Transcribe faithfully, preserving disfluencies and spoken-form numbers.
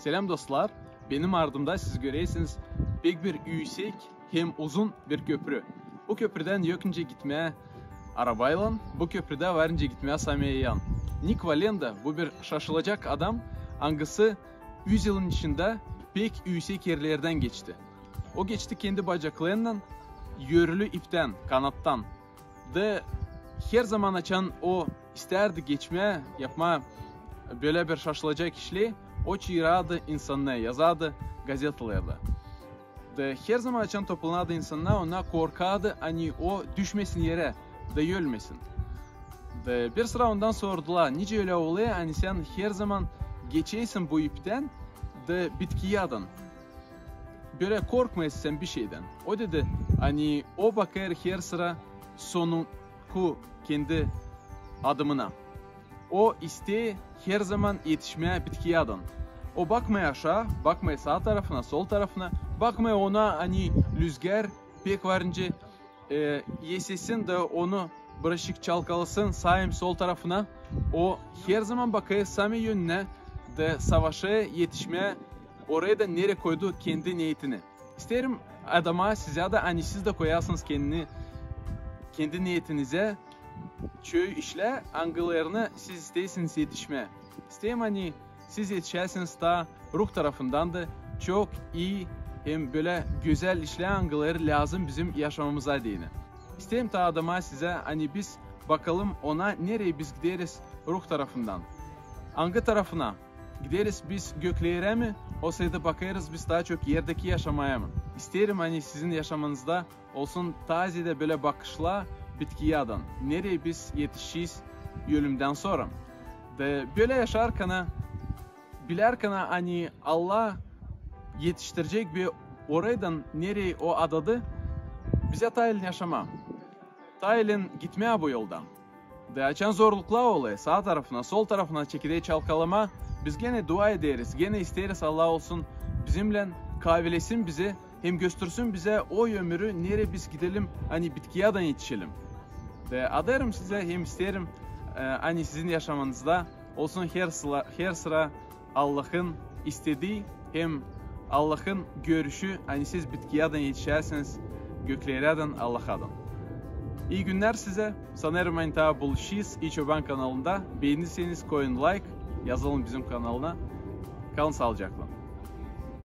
Selam dostlar. Benim ardımda siz görersiniz pek bir üüsek hem uzun bir köprü. Bu köprüdän yok nicä gitmää arabaylan, bu köprüdä var nicä gitmää samee yan. Nik Walenda bu bir şaşılacak adam, angısı üz yılın içindä pek üüsek erlerdän geçti. O geçti kendi bacaklarınnan, yörülü iptän, kanattan. Da her zaman açan o istärdi geçmää, yapmaa bölä bir şaşılacak işlär, o çaarardı insannarı, yazardı gazetalarda. Da her zaman açan toplanardı insannar, onnar korkardı, ani o düşmesin erä da ölmesin. Da bir sıra ondan sordular: "Nicä ölä olêr, ani sän her zaman geçersin bu iptän da bitkiyädän? Bölä korkmêêrsın sän bişeydän?" O dedi, ani o bakêr her sıra sonunku kendi adımına. O isteer her zaman etişmää bitkiyädän. O bakmêêr aşaa, bakmêêr saa tarafına, sol tarafına, bakmêêr ona, ani lüzgär pek var nicä, e, esesin da onu bıraşêr çalkalasın saa hem sol tarafına. O her zaman bakêr samee önünä da savaşêr etişmää oraydan, nereyi koydu kendi neetini. İsteerim adamaa sizä dä, ani siz dä koyasınız kendi, kendi neetinizä çoyu işlär, angılarına siz isteersiniz etişmää. İsteerim, ani siz etişäsiniz taa ruh tarafından da çok ii hem bölä gözäl işlär, angıları lääzım bizim yaşamamıza deyni. İsteerim taa adamaa sizä, ani biz bakalım ona, nereyi biz gideriz ruh tarafından. Angı tarafına gideriz biz, göklerä mi, osa da bakêrız biz taa çok erdeki yaşamaya mı? İsteerim, ani sizin yaşamanızda olsun taa ziyadä bölä bakışlar bitkiyädän, nereyi biz etişeriz ölümdän sora. Da bölä yaşarkana, bilärkana, ani Allah etiştirecek bir oraydan, nereyi o adadı bizä, taylan yaşamaa, taylan gitmää bu yoldan. Da açan zorluklar olêr, saa tarafına, sol tarafına çekiler çalkalamaa, biz genä dua ederiz, genä isteeriz, Allah olsun bizimnän, kavilesin bizi hem göstersün bizä o ömürü, nereyi biz gidelim, ani bitkiyädän etişelim. Da adêêrım sizä hem isteerim, e, ani sizin yaşamanızda olsun her sıra, her sıra Allahın istedii hem Allahın görüşü, ani siz bitkiyädän etişäsiniz göklerä dän, Allaha dän. İi günnär sizä. Sanêrım, ani taa buluşacez İi Çoban kanalında. Beendiyseniz, koyun layk, yazılın bizim kanalına. Kalın saalıcaklan.